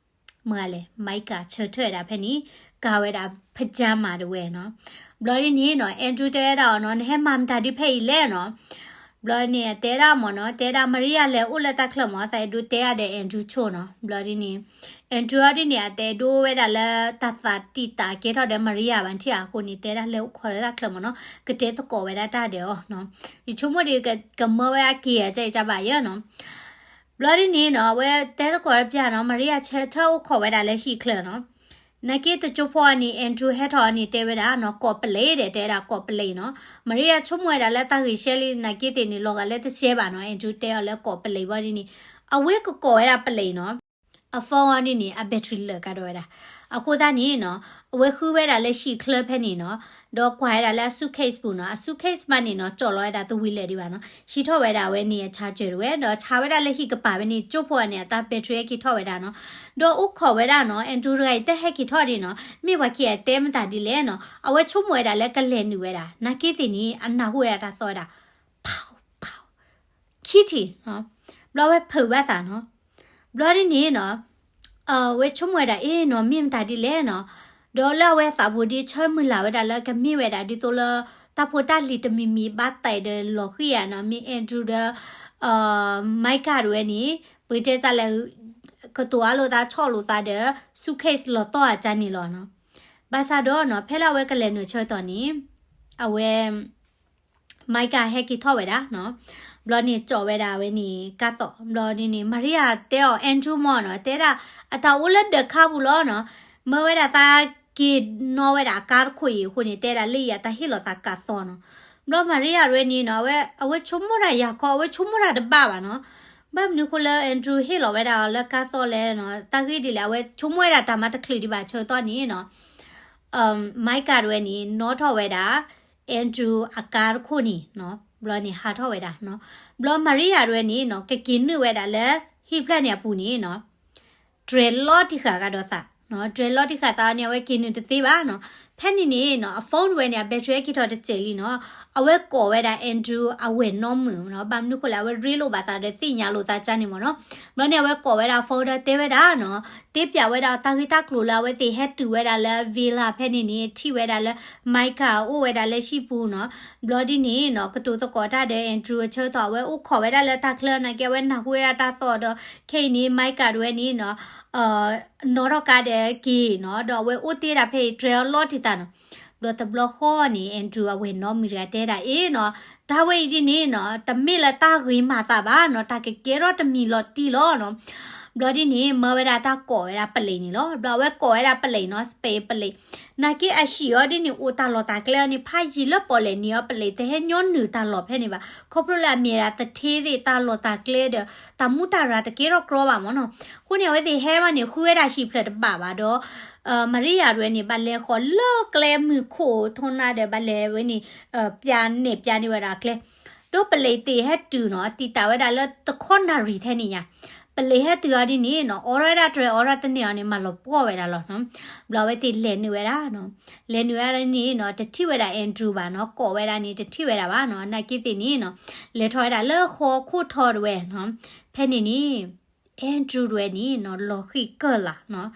မ့ၢ်ဂ့ၤလဲၣ်, Micah ဆၢထၢၣ်ဝဲဒၣ်ဖဲန့ၣ်, ကၤဝဲဒၣ် pajama တဝဲနီၤ. ဘျီဒ်န့ၣ်နီၤ, Andrew တဲဝဲဒၣ်အီၤနီၤ, နဟဲမၤမတၤဒုဖဲအံၤလဲၣ်နီၤ. ဘျီန့ၣ် တဲဒၣ်မ့ၢ်နီၤ, တဲဒၣ် Maria လဲၤအိၣ်လၢတၢ်ချၢမ့ၢ်, သးအဲၣ်ဒိးတဲအီၤဒီး Andrew ဆိနီၤ. ဘျီဒ်န့ၣ် Andrew အီၤဒ်န့ၣ် အတအဲၣ်ဒိးဝဲဒၣ်လၢတၢ်သးတံာ်တာ်ကဲထီၣ်ဒီး Maria ဘၣ်ထံၣ်ဧါ, အဃိန့ၣ် တဲဒၣ်လဲၤအိၣ်ခိးလၢတၢ်ချၢမ့ၢ်နီၤ, ကတဲသကိးဝဲဒၣ်တၢ်ဒီးအီၤနီၤ. ယဆိကမိၣ်ဒီး ကမၢဝဲအက့ၤဧါ ကဲအံၤကဘၣ်ယဲနီၤ. ဘျီဒ်န့ၣ်နီၤ, အဝဲတဲသကိးပျၢ်နီၤ, Maria ဆၢထၢၣ်အိၣ်ခိးဝဲဒၣ်လၢဟံၣ်ချၢနီၤ. နာ်က့တကၠိဖိအီၤန့ၣ် Andrew ဟဲထီၣ်အီၤန့ၣ် တဲဝဲဒၣ်နီၤ, ကိးပလံးဒီး တဲဝဲဒၣ်ကိးပလံးနီၤ. Maria ဆိကမိၣ်ဝဲဒၣ်လၢတၢ်ဂ့ၢ်ရှဲလံ, နာ်က့သ့ၣ်န့ၣ် လီၤဂာ်လၢတရှဲဘၣ်နီၤ, Andrew တဲအီၤလၢကိးပလံးဘၣ်ဒ်န့ၣ်, အဝဲကကိးဝဲဒၣ်ပလံးနီၤ. အ phone အီၤဒ်န့ၣ် အ battery လၢာ်ကဒီးဝဲဒၣ်. အဃိသတးန့ၣ်နီၤ အဝဲဃုဝဲဒၣ်လၢဟံၣ်ချၢဖဲန့ၣ်နီၤ, ဒီးကွၢ်ဝဲဒၣ်လၢအ suitcase ပူၤနီၤ, အ suitcase မးန့ၣ်နီၤ ကၠီၣ်လီၤဝဲဒၣ်သဝံၤလၢာ်ဒံးဘၣ်နီၤ, ဟံးထီၣ်ဝဲဒၣ်ဝဲန့ၣ် အ charger တဝဲ, ဒီးဆါဝဲဒၣ်လၢဟံၣ်ကပၤဝဲန့ၣ် ကၠိဖိအီၤန့ၣ် အတၢ် battery ဟဲက့ၤထီၣ်ဝဲဒၣ်နီၤ, ဒီးအိၣ်ခိးဝဲဒၣ်နီၤ Andrew တဂၤအံၤ တဟဲက့ၤထီၣ်ဒံးနီၤ, မ့ၢ်ပှၤခံဂၤတဲမတၤဒ်လဲၣ်နီၤ, အဝဲဆိကမိၣ်ဝဲဒၣ်လၢကလဲၤနုာ်ဝဲဒၣ်, နာ်က့သ့ၣ်န့ၣ် အနၢ်ဟူဝဲဒၣ်တၢ်သီၣ်ဝဲဒၣ် ဖးဖး ခံထံၣ်နီၤ, ဘျီဝဲဖုးဘၣ်သးနီၤ, ဘျီဒ်န့ၣ်နီၤ, အဝဲဆိကမိၣ်ဝဲဒၣ် အ့နီၤ မ့ၢ်မတၤဒ်လဲၣ်နီၤ, ဒီးလၢအဝဲသးပူၤဒီး ဆၢမုၢ်လၢ်ဝဲဒၣ်လၢကမ့ၢ်ဝဲဒၣ်ဒ်သိးလၢ တၢ်ဖိတၢ်လံၤတမံၤမံၤဘၣ်တဲာ်ဒီးလီၤဃံၤဧါနီၤ, မ့ၢ် Andrew ဒီး Micah တဝဲန့ၣ် ပတဲစးလဲၣ် ကတိၤအါလိာ်သးဆီၣ်လိာ်သးဒီး suitcase လီၤတီၢ်အကါန့ၣ်လီၤနီၤ. ဘၣ်ဆၣ်ဒီးနီၤ ဖဲလၢအဝဲကလဲၤနုာ်ဆၢကတီၢ်န့ၣ် အဝဲ Micah ဟဲက့ၤထီၣ်ဝဲဒၣ်နီၤ, ဘျီန့ၣ်ကၠီၣ်ဝဲဒၣ်ဝဲန့ၣ် ကါသီၣ်, ဘျီဒ်န့ၣ် Maria တဲအီၤ Andrew မ့ၢ်နီၤ, တဲဒၣ် အတၢ်အိၣ်လၢဒၢးခါပူၤလီၤနီၤ, မၢဝဲဒၣ်သးက့ၤနီၣ်ဝဲဒၣ်အကါတခိၣ်အံၤအဃိန့ၣ် တဲဒၣ်လၢအံၤအတၢ်ဟ့ၣ်လီၤသးကါသီၣ်နီၤ. ဘျီ Maria တဝဲန့ၣ်နီၤ အဝဲ အဝဲဆိကမိၣ်တၢ်ယၤခီ အဝဲဆိကမိၣ်တၢ်တဘၣ်ဘၣ်နီၤ, ဘၣ်မနုၤဃိလၢ Andrew ဟ့ၣ်လီၤဝဲဒၣ်အီၤလၢကါသီၣ်လဲၣ်နီၤ, တၢ်ဂ့ၢ်ဒ်လဲၣ် အဝဲဆိကမိၣ်ဝဲဒၣ်တၢ်မၤတချုးဒံးဘၣ်ဆၢကတီၢ်န့ၣ်နီၤ Micah တဝဲန့ၣ် နီၣ်ထီၣ်ဝဲဒၣ် Andrew အကါတခိၣ်န့ၣ်နီၤ, ဘျီန့ၣ်ဟးထီၣ်ဝဲဒၣ်နီၤ, ဘျီ Maria တဝဲန့ၣ်နီၤ ကက့ၤနုာ်ဝဲဒၣ်လၢဟံၣ်ဖျၢၣ်န့ၣ်အပူၤန့ၣ်နီၤ, တြဲၤလီၤတံၢ်ဃာ်ကဒီးသးနီၤ, တြဲၤလီၤတံၢ်ဃာ်သးန့ၣ် အဝဲက့ၤနုာ်တသ့ဘၣ်နီၤ. ဖဲန့ၣ်န့ၣ်နီၤ အ phone တဝဲန့ၣ် အ battery ဟဲက့ၤထီၣ်တစဲးလံနီၤ, အဝဲကိးဝဲဒၣ် Andrew အဝဲၢ်နီတမုာ်နီၤ, ဘၣ်မနုၤဃိလဲၣ် အဝဲရ့လိာ်ဘၣ်သးဒီးသ့ၣ်ညါလိာ်သးကါန့ၣ်မ့ၢ်နီၤ. ဘျီန့ၣ် အဝဲကိးဝဲဒၣ် phone ဒီးတဲဝဲဒၣ်နီၤ, တဲပျးဝဲဒၣ်တၢ်ဂ့ၢ်တၢ်ကျိၤလၢအဝဲသ့ၣ်ဟဲတုၤဝဲဒၣ်လၢ villa ဖဲန့ၣ်န့ၣ် ထံၣ်ဝဲဒၣ်လၢ Micah အိၣ်ဝဲဒၣ်လၢဟံၣ်ပူၤနီၤ. ဘျီဒ်န့ၣ်နီၤ ကတိၤသကိးတၢ်ဒီး Andrew အဆၢကတီၢ် အဝဲအိၣ်ခိးဝဲဒၣ်လၢတၢ်ချၢ နာ်က့အဝဲနၢ်ဟူဝဲဒၣ်တၢ်သီၣ်ဒီး ခဲအံၤန့ၣ် Micah တဝဲန့ၣ်နီၤ နီၣ်ထီၣ်ကါဒီးက့ၤနီၤ, ဒီးအဝဲအိၣ်တ့ၢ်ဒၣ်ဖဲအံၤ တြဲၤအီၤလီၤတံၢ်သးနီၤ. ဘျီတဘျီဃီန့ၣ် Andrew အဝဲၢ်နီတမုာ်တဂၤတဲဒၣ် အ့နီၤ, တၢ်ဝဲအံၤဒ်န့ၣ်နီၤ တမ့ၢ်လၢတၢ်ဂ့ၤမၤသးဘၣ်နီၤ, တၢ်ကကဲထီၣ်တမံၤလီၤတံၢ်လီၤနီၤ. ဘျီဒ်န့ၣ် မၢဝဲဒၣ်တၢ်ကိးဝဲဒၣ်ပလံးန့ၣ်လီၤ. ဘျီအဝဲကိးဝဲဒၣ်ပလံးနီၤ Spain ပလံး, နာ်က့အဟံၣ်အီၤဒ်န့ၣ် အိၣ်တၢ်လီၢ်တၢ်ကျဲအီၤန့ၣ် ဖးယံာ်လၢပီၣ်လဲၣ်န့ၣ်အီၤ ပလံးတဟဲညီနုၢ်တၢ်လီၢ်ဖဲန့ၣ်ဘၣ်, ခီဖျိလၢအမ့ၢ်ဒၣ်သထ့သ့ၣ် တၢ်လီၢ်တၢ်ကျဲဒီး တၢ်မူတၢ်ရၢ်တကဲထီၣ်ကြီဘၣ်မ့ၢ်နီၤ. အဃိန့ၣ် အဝဲသ့ၣ်ဟဲမးန့ၣ် ဃုဝဲဒၣ်ဟံၣ်ဖျၢၣ်တဘၣ်ဘၣ်ဒီး Maria တဝဲန့ၣ် ဘၣ်လဲၤဃီၤလၢကျဲမုၢ်ခိၣ်ထီနါဒီး ဘၣ်လဲၤဝဲန့ၣ် ပျးနဲၣ်ပျးန့ၢ်ဝဲဒၣ်ကျဲ, ဒီးပလံးသ့ၣ်ဟဲတုၤနီၤ တံာ်တာ်ဝဲဒၣ်လၢတခီနၣ်ရံၣ်ထဲန့ၣ်ညါ, ပလံးဟဲတုၤအီၤဒ်န့ၣ်နီၤ အိးထီၣ်ဝဲဒၣ်တြဲၤ အိးထီၣ်တန့ၢ်အီၤန့ၣ် မၤလီၤပှီၢ်ဝဲဒၣ်လီၤနီၤ. ဘျီအဝဲသ့ၣ်လဲၤနုာ်ဝဲဒၣ်နီၤ, လဲၤနုာ်ဝဲဒၣ်န့ၣ်နီၤ တထံၣ်ဝဲဒၣ် Andrew ဘၣ်နီၤ, ကိးဝဲဒၣ်န့ၣ် တထံၣ်ဝဲဒၣ်ဘၣ်နီၤ. နာ်က့သ့ၣ်န့ၣ်နီၤ လဲၤထီၣ်ဝဲဒၣ်လၢဃီခိၣ်ထီတဝဲနီၤ, ဖဲန့ၣ်န့ၣ် Andrew တဝဲန့ၣ်နီၤ လီၤဃံၢ်ကၢၢ်လၢ်နီၤ,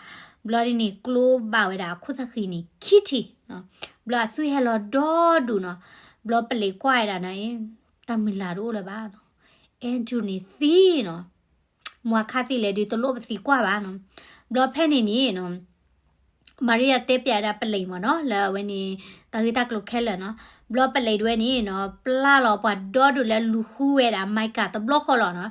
ဘျီဒ်န့ၣ် ကျိဘၣ်ဝဲဒၣ်အခိၣ်သၣ်ဃံန့ၣ် ခံထံၣ်နီၤ, ဘျီအသွံၣ်ဟဲလီၤဒီဒူၣ်နီၤ, ဘျီပလံးကွၢ်ဝဲဒၣ်နီၤ တၢ်မုၢ်လၢ်တအိၣ်လၢၤဘၣ်နီၤ, Andrew န့ၣ်သံနီၤ, မွၤခါသံလဲၣ်ဒုးတလိၣ်ပသံကွၢ်ဘၣ်နီၤ. ဘျီဖဲန့ၣ်န့ၣ်နီၤ Maria တဲပျးဝဲဒၣ်ပလံးမ့ၢ်နီၤ လၢအဝဲန့ၣ် တၢ်ဂ့ၢ်တၢ်ကျိၤခဲလၢာ်နီၤ. ဘျီပလံးတဝဲန့ၣ်နီၤ ပျၢ်လီၤပှၤဒီဒူၣ်လၢလူၤဃုဝဲဒၣ် Micah တဘျီဃီလီၤနီၤ.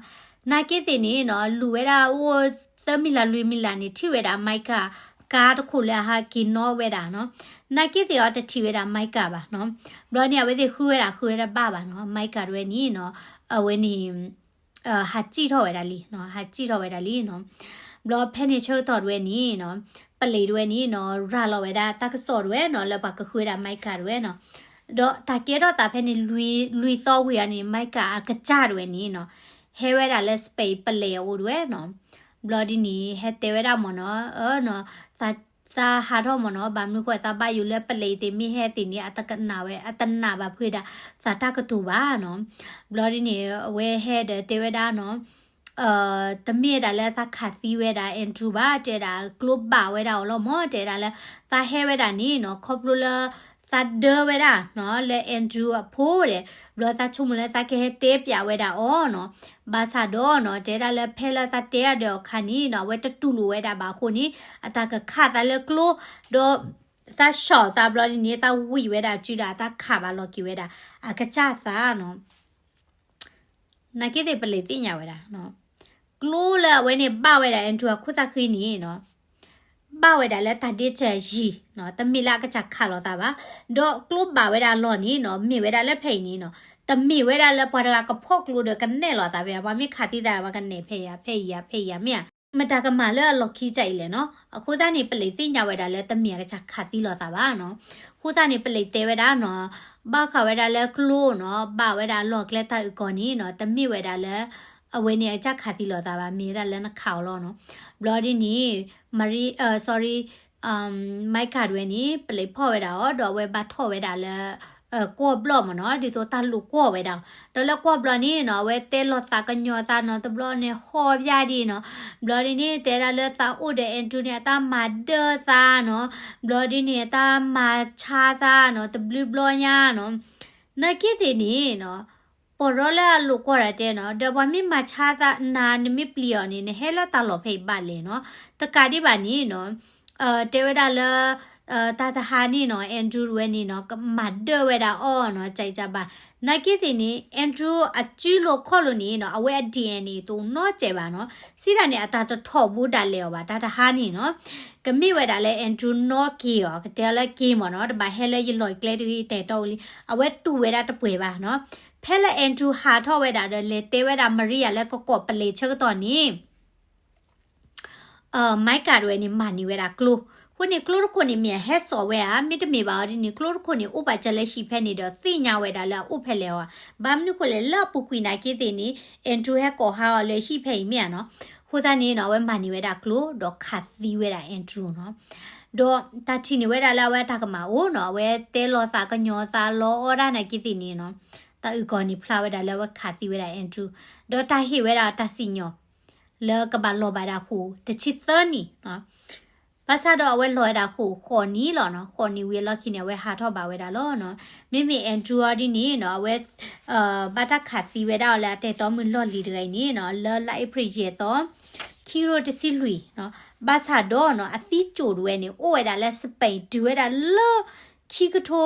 နာ်က့သ့ၣ်န့ၣ်နီၤ လူၤဝဲဒၣ်အိၣ်သၢမံၤလၢလွံၢ်မံၤလၢန့ၣ် ထံၣ်ဝဲဒၣ် Micah ကါတခိၣ်လၢအဟးက့ၤနီၣ်ဝဲဒၣ်နီၤ. နာ်က့သ့ၣ်အီၤတထံၣ်ဝဲဒၣ် Micah ဘၣ်နီၤ. ဘျီန့ၣ် အဝဲသ့ၣ်ဃုဝဲဒၣ်ဃုဝဲဒၣ်ဘၣ်ဘၣ်နီၤ Micah တဝဲန့ၣ်နီၤ အဝဲန့ၣ် ဟးစံၣ်ထီၣ်ဝဲဒၣ်လံနီၤ, ဟးစံၣ်ထီၣ်ဝဲဒၣ်လံနီၤ. ဘျီဖဲန့ၣ်ဆၢကတီၢ်တဝဲန့ၣ်နီၤ ပလံးတဝဲန့ၣ်နီၤ ရၤလီၤဝဲဒၣ်တၢ်ကစီၣ်တဝဲနီၤ လၢပှၤကဃုဝဲဒၣ် Micah တဝဲနီၤ. ဒီးတၢ်ကဲထီၣ်သးဖဲန့ၣ် လွံၢ်သီဝံၤအီၤန့ၣ် Micah အကစၢ်တဝဲန့ၣ်နီၤ ဟဲဝဲဒၣ်လၢ Spain ပလံးအအိၣ်တဝဲနီၤ. ဘျီဒ်န့ၣ် ဟဲတဲဝဲဒၣ်မ့ၢ်နီၤ အၢနီၤ သးဟးထီၣ်မ့ၢ်နီၤ ဘၣ်မနုၤဃိသးဘၣ်ယိၣ်လၢပလံးသ့ၣ်မ့ၢ်ဟဲသ့ၣ်န့ၣ် အတကနၣ်ဝဲ အတနာ်ဘၣ်ဖုးဒၣ် သးတၢ်ကတိၤဘၣ်နီၤ. ဘျီဒ်န့ၣ် အဝဲဟဲဒီးတဲဝဲဒၣ်နီၤ တမ့ၢ်ဝဲဒၣ်လၢသးခးသံဝဲဒၣ် Andrew ဘၣ် တဲဒၣ်ကျိဘၣ်ဝဲဒၣ်အီၤလီၤမ့ၢ် တဲဒၣ်လၢ သးဟဲဝဲဒၣ်န့ၣ်နီၤ ခီဖျိလၢ သးဒၢဝဲဒၣ်နီၤ လၢ Andrew အဖိဒီး ဘျီသးဆိကမိၣ်လၢသးကဟဲတဲပျးဝဲဒၣ်အီၤနီၤ. ဘၣ်ဆၣ်ဒီးနီၤ တဲဒၣ်လၢဖဲလၢသးတဲအဒၢးအခါန့ၣ်နီၤ အဝဲတတူၢ်လိာ်ဝဲဒၣ်ဘၣ်အဃိန့ၣ် အတၢ်ကခးသးလၢကျိ ဒီး သးဆီၣ်သးဘျီဒ်န့ၣ် သးဝံၣ်ဝဲဒၣ်စုဒၣ် သးခးဘၣ်လီၤက့ၤဝဲဒၣ် အကစၢ်သးနီၤ. နာ်က့သ့ၣ်ပလံးသ့ၣ်ညါဝဲဒၣ် ကျိလၢအဝဲန့ၣ်ဘၣ်ဝဲဒၣ် Andrew အခိၣ်သၣ်ဃံန့ၣ်နီၤ ဘၣ်ဝဲဒၣ်လၢတၢ်ဒ့စၢၤယံၤနီၤ တမ့ၢ်လၢအကစၢ်ခးလီၤသးဘၣ်. ဒီးကျိဘၣ်ဝဲဒၣ်အလီၢ်န့ၣ်နီၤ မ့ၢ်ဝဲဒၣ်လၢဖဲအံၤန့ၣ်နီၤ တမ့ၢ်ဝဲဒၣ်လၢပှၤတဂၤကဖီၣ်ကျိဒီးကနဲၣ်လီၤသးဖဲ ပှၤမ့ၢ်ခးသံသး ပှၤကနဲၣ်ဖဲအံၤ ဖဲအံၤ ဖဲအံၤမ့ၢ်ဧါ. မတၤကမၤလၢအလီၢ်ခံကစၢ်အံၤလဲၣ်နီၤ. အဃိသတးန့ၣ် ပလံးသ့ၣ်ညါဝဲဒၣ်လၢတမ့ၢ်အကစၢ်ခးသံလိာ်သးဘၣ်နီၤ. အဃိသတးန့ၣ် ပလံးတဲဝဲဒၣ်နီၤ, ဘၣ်ဃးဝဲဒၣ်လၢကျိနီၤ, ဘၣ်ဝဲဒၣ်အလီၢ်ကျဲတၢ်အုၣ်ကီၤန့ၣ်နီၤ, တမ့ၢ်ဝဲဒၣ်လၢ အဝဲန့ၣ်အကစၢ်ခးသံလိာ်သးဘၣ်, မ့ၢ်ဝဲဒၣ်လၢနခးအီၤလီၤနီၤ. ဘျီဒ်န့ၣ် Maria, sorry, Micah တဝဲန့ၣ် ပလံးဖီၣ်ဝဲဒၣ်အီၤ ဒီးအဝဲဘၣ်ထီၣ်ဝဲဒၣ်လၢ ကွီၢ်ဘျီၣ်မ့ၢ်နီၤ, ဒ်သိးတၢ်လိာ်ကွီၢ်ဝဲဒၣ်. ဒီးလၢကွီၢ်ဘျီၣ်န့ၣ်နီၤ, အဝဲတဲလီၤသးကညီၤသးနီၤ, တဘျီန့ၣ်ဟီၣ်ဖၠၣ်ဒံးနီၤ, ဘျီဒ်န့ၣ် တဲဒၣ်လၢသးအိၣ်ဒီး Andrew န့ၣ် အတၢ်မၤဒၢသးနီၤ, ဘျီဒ်န့ၣ် အတၢ်မၤဆါသးနီၤ, တဘျုးဘျီညါနီၤ. နာ်က့သ့ၣ်န့ၣ်နီၤ, ပီၢ်ရီလၢအလိာ်ကွီၢ်တၢ်တဲနီၤ, ဒီးပှၤမ့ၢ်မၤဆါသးနၤ နမ့ၢ်ပျံၤအီၤန့ၣ် နဟဲလၢတၢ်လီၢ်ဖဲအံၤဘၣ်လဲၣ်နီၤ. တကးဒံးဘၣ်န့ၣ်နီၤ, တဲဝဲဒၣ်လၢ တၢ်တဟါန့ၣ်နီၤ, Andrew တဝဲန့ၣ်နီၤ, ကမၤဒၢဝဲဒၣ်အီၤနီၤ, ကၢ်ကၢ်ဘၣ်. နာ်က့သ့ၣ်န့ၣ် Andrew အစုလိာ်ခီၣ်လိာ်န့ၣ်နီၤ, အဝဲအ DNA တအိၣ်နီတစဲးဘၣ်နီၤ. စံးဒၣ်န့ၣ် အတၢ်တထီၣ်ဘူးဒၣ်လဲာ်အီၤဘၣ်, တၢ်တဟါန့ၣ်နီၤ. ကမ့ၢ်ဝဲဒၣ်လၢ Andrew နီၣ်က့ၤအီၤ, ကတဲအီၤလၢက့ၤမ့ၢ်နီၤ, တဘၣ်ဟဲလၢယလီၢ်ကျဲတဂ့ၤ တဲာ်တီအူလံ. အဝဲတူၢ်ဝဲဒၣ်တပှဲၤဘၣ်နီၤ. ဖဲလၢ Andrew ဟးထီၣ်ဝဲဒၣ်ဒီး လဲၤတဲဝဲဒၣ် Maria လၢကကိးပလံးဆၢကတီၢ်န့ၣ် Micah တဝဲန့ၣ် မၤန့ၢ်ဝဲဒၣ်ကျိ. အဃိန့ၣ် ကျိတခိၣ်န့ၣ် မ့ၢ်အဟဲစိာ်ဝဲဧါ, မ့တမ့ၢ်ဘၣ်အီၤဒ်န့ၣ် ကျိတခိၣ်န့ၣ် အိၣ်ပာ်စၢၤလၢဟံၣ်ဖဲန့ၣ်ဒီး သ့ၣ်ညါဝဲဒၣ်လၢအအိၣ်ဖဲလဲၣ်အီၤဧါ. ဘၣ်မနုၤဃိလဲၣ် လၢအပူၤကွံာ်နာ်က့သ့ၣ်န့ၣ် Andrew ဟဲကိးဟးအီၤလၢဟံၣ်ဖဲအံၤမ့ၢ်ဧါနီၤ. အဃိသတးန့ၣ်နီၤ အဝဲမၤန့ၢ်ဝဲဒၣ်ကျိ ဒီးခးသံဝဲဒၣ် Andrew နီၤ. ဒီးတၢ်ထံၣ်န့ၢ်ဝဲဒၣ်လၢအဝဲတၢ်ကမၣ်အိၣ်နီၤ, အဝဲတဲလီၤသးကညီၤသးလီအီၣ်ဒၣ်နာ်က့သ့ၣ်န့ၣ်နီၤ, တၢ်အုၣ်ကီၤန့ၣ်ဖျါဝဲဒၣ်လၢအဝဲခးသံဝဲဒၣ် Andrew, ဒီးတၢ်ဟ့ၣ်ဝဲဒၣ်တၢ်စံၣ်ညီၣ် လၢကဘၣ်လီၤဘၣ်ဒၣ်ဃိာ်တဆံသၢနံၣ်နီၤ. ဘၣ်ဆၣ်ဒီးအဝဲလီၤဝဲဒၣ်ဃိာ်ဃိးနံၣ်လီၤနီၤ, ဃိးနံၣ်ဝံၤအလီၢ်ခံန့ၣ် အဝဲဟးထီၣ်ဘၣ်ဝဲဒၣ်လီၤနီၤ. မ့မ့ၢ် Andrew အီၤဒ်န့ၣ်နီၤ, အဝဲ ဘၣ်တၢ်ခးသံဝဲဒၣ်အီၤလၢအတၢ်အဲၣ်တီမုၢ်လီၢ်လံၤတဂၤအံၤန့ၣ်နီၤ, လၢလါအ့ဖြ့ၣ်ယဲၢ်သီ ခံကထိတဆံလွံၢ်နီၤ. ဘၣ်ဆၣ်ဒီးနီၤ အသံကၠိၣ်တဝဲန့ၣ် အိၣ်ဝဲဒၣ်လၢ Spain တုၤဝဲဒၣ်လၢ ခံကထိ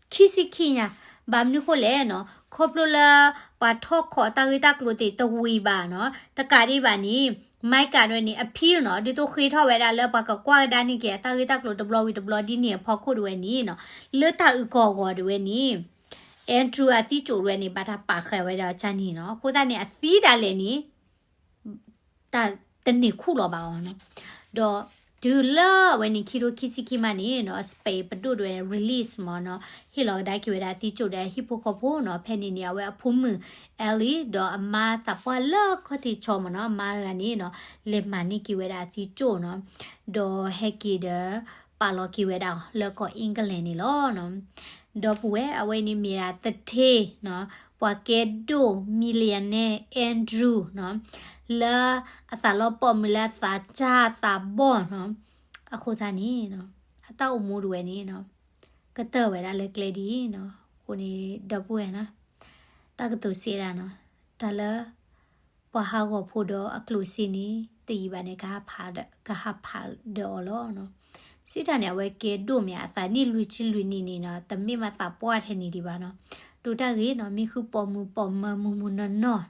ခံဆံခံညါ, ဘၣ်မနုၤဃိလဲၣ်နီၤ, ခီဖျိလၢ ပှၤထီၣ်ခီၣ်အတၢ်ဂ့ၢ်တၢ်ကျိၤသ့ၣ်တဝံၤဘၣ်နီၤ, တကးဒံးဘၣ်န့ၣ် Micah တဝဲန့ၣ် appeal နီၤ, ဒ်သိးဃ့ထီၣ်ဝဲဒၣ်လၢပှၤကကွၢ်ကဒါန့ၢ်က့ၤအတၢ်ဂ့ၢ်တၢ်ကျိၤတဘျီဝံၤတဘျီဒ်န့ၣ် အဖီခိၣ်တဝဲန့ၣ်နီၤ, လၢတၢ်အုၣ်ကီၤအဂီၢ်တဝဲန့ၣ် Andrew အသံကၠိၣ်တဝဲန့ၣ် ဘၣ်တၢ်ပာ်ဃာ်ဝဲဒၣ်အီၤကန့ၣ်နီၤ. အဃိသတးန့ၣ် အသံဒၣ်လဲာ်န့ၣ် တၢ်တန့ၢ်ခူၣ်လီၤဘၣ်အီၤနီၤ. ဒီးတုၤလၢအဝဲန့ၣ် ခံကထိခံဆံခံမးန့ၣ်နီၤ, Spain ပဒိၣ်တဝဲ release မ့ၢ်နီၤ, ဟ့ၣ်လီၤကဒါက့ၤဝဲဒၣ်အသံကၠိၣ်ဒီးအဟံၣ်ဖိဃီဖိနီၤ. ဖဲန့ၣ်န့ၣ် အဝဲအဖိမုၣ် Ellie ဒီးအမါသးပှၢ်လၢခီၣ်ထံးဆီမ့ၢ်နီၤ, အမါတဂၤန့ၣ်နီၤ လဲၤမၤန့ၢ်က့ၤဝဲဒၣ်အသံကၠိၣ်နီၤ. ဒီးဟဲက့ၤဒီး ပာ်လီၤက့ၤဝဲဒၣ်လၢကီၢ် England န့ၣ်လီၤနီၤ. ဒီပုၢ်ဝဲၢ် အဝဲန့ၣ်မ့ၢ်ဒၣ်သထ့နီၤ, ပှၤကဲဒိၣ် millionaire Andrew နီၤ, လၢအသးလီၤပိာ်မုၣ်လၢအသးစၢ်သးဘီၣ်နီၤ. အဃိသတးန့ၣ်နီၤ, အတၢ်အိၣ်မူတဝဲန့ၣ်နီၤ, ကတၢၢ်ဝဲဒၣ်လၢကျဲဒ်အံၤနီၤ. အဃိန့ၣ် ဒီပုၢ်ဝဲၢ်နီၤ, တၢ်ကတိၤစ့ဒၣ်နီၤ, တၢ်လၢ ပှၤဟးဂီၤဖိဒီးအကျိၣ်စ့န့ၣ် တယံာ်ဘၣ်န့ၣ် ကဟးဖးဒီးအီၤလီၤနီၤ. စံးတၢ်န့ၣ် အဝဲကဲဒိၣ်မ့ၢ်အသးနံၣ်လွံၢ်ဆံလွံၢ်နံၣ်န့ၣ်နီၤ, တမ့ၢ်မးသးပှၢ်ထဲန့ၣ်ဒံးဘၣ်နီၤ. ဒိၣ်တၢ်ဂ့ၤနီၤ, မ့ၢ်ဃုပိာ်မုၣ်ပိာ်မၢၤမုၢ်မုၢ်နီၢ်နီၢ်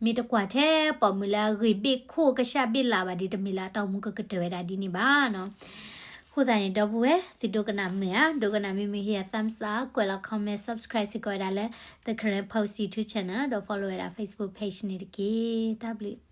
နီၤ, မ့ၢ်တကွၢ်ထဲပိာ်မုၣ်လၢအဂ့ၤဘ့ၣ်ခိၣ်ကစၢ်ဘ့ၣ်လးဘၣ်ဒီး တမ့ၢ်လၢအတၢ်အိၣ်မူကကတၢၢ်ဝဲဒၣ်ဒ်န့ၣ်ဘၣ်နီၤ. အဃိသတးန့ၣ် ဒီပုၢ်ဝဲၢ် သုဒိကနၣ်မုာ်ဧါ, ဒိကနၣ်မုာ်မ့ၢ်ဟ့ၣ်ယၤ thumbs up, ကွဲးလီၤ comment, subscribe စ့ၢ်ကီးဝဲဒၣ်လၢ The Karen Post YouTube channel ဒီး follow ဝဲဒၣ် Facebook page န့ၣ်တက့ၢ်. တၢ်ဘျုး